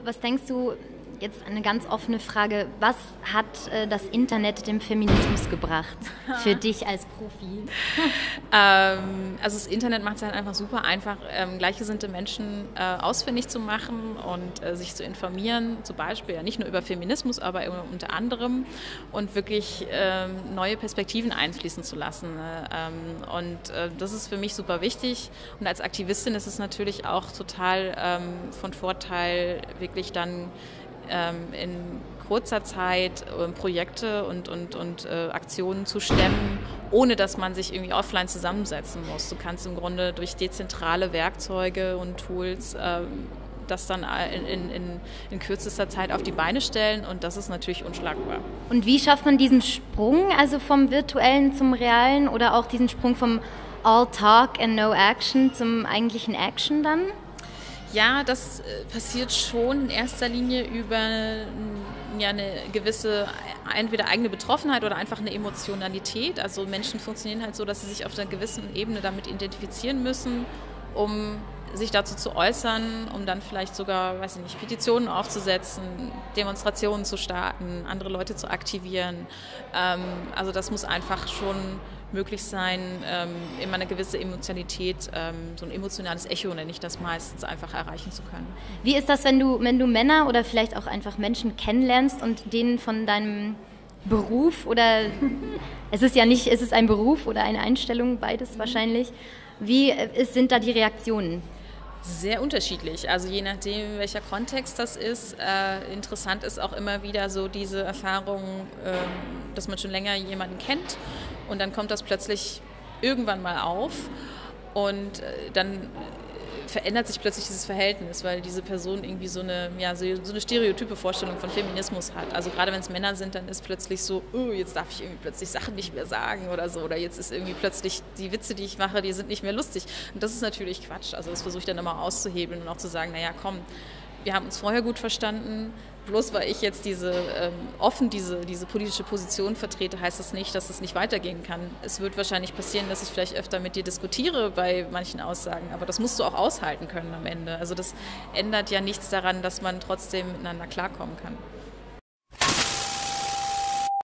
was denkst du, jetzt eine ganz offene Frage, was hat das Internet dem Feminismus gebracht für dich als Profi? Also das Internet macht es halt einfach super einfach, gleichgesinnte Menschen ausfindig zu machen und sich zu informieren, zum Beispiel ja nicht nur über Feminismus, aber unter anderem und wirklich neue Perspektiven einfließen zu lassen. Und das ist für mich super wichtig und als Aktivistin ist es natürlich auch total von Vorteil, wirklich dann in kurzer Zeit Projekte und Aktionen zu stemmen, ohne dass man sich irgendwie offline zusammensetzen muss. Du kannst im Grunde durch dezentrale Werkzeuge und Tools das dann in kürzester Zeit auf die Beine stellen und das ist natürlich unschlagbar. Und wie schafft man diesen Sprung, also vom Virtuellen zum Realen oder auch diesen Sprung vom All Talk and No Action zum eigentlichen Action dann? Ja, das passiert schon in erster Linie über eine gewisse entweder eigene Betroffenheit oder einfach eine Emotionalität. Also Menschen funktionieren halt so, dass sie sich auf einer gewissen Ebene damit identifizieren müssen, um sich dazu zu äußern, um dann vielleicht sogar, weiß ich nicht, Petitionen aufzusetzen, Demonstrationen zu starten, andere Leute zu aktivieren. Also das muss einfach schon möglich sein, immer eine gewisse Emotionalität, so ein emotionales Echo nenne ich das meistens, einfach erreichen zu können. Wie ist das, wenn du Männer oder vielleicht auch einfach Menschen kennenlernst und denen von deinem Beruf oder es ist ein Beruf oder eine Einstellung, beides wahrscheinlich. Wie sind da die Reaktionen? Sehr unterschiedlich, also je nachdem, welcher Kontext das ist. Interessant ist auch immer wieder so diese Erfahrung, dass man schon länger jemanden kennt und dann kommt das plötzlich irgendwann mal auf und dann verändert sich plötzlich dieses Verhältnis, weil diese Person irgendwie so eine stereotype Vorstellung von Feminismus hat. Also gerade wenn es Männer sind, dann ist plötzlich so, oh, jetzt darf ich irgendwie plötzlich Sachen nicht mehr sagen oder so. Oder jetzt ist irgendwie plötzlich die Witze, die ich mache, die sind nicht mehr lustig. Und das ist natürlich Quatsch. Also das versuche ich dann immer auszuhebeln und auch zu sagen, naja, komm, wir haben uns vorher gut verstanden. Bloß weil ich jetzt diese politische Position vertrete, heißt das nicht, dass es nicht weitergehen kann. Es wird wahrscheinlich passieren, dass ich vielleicht öfter mit dir diskutiere bei manchen Aussagen, aber das musst du auch aushalten können am Ende. Also das ändert ja nichts daran, dass man trotzdem miteinander klarkommen kann.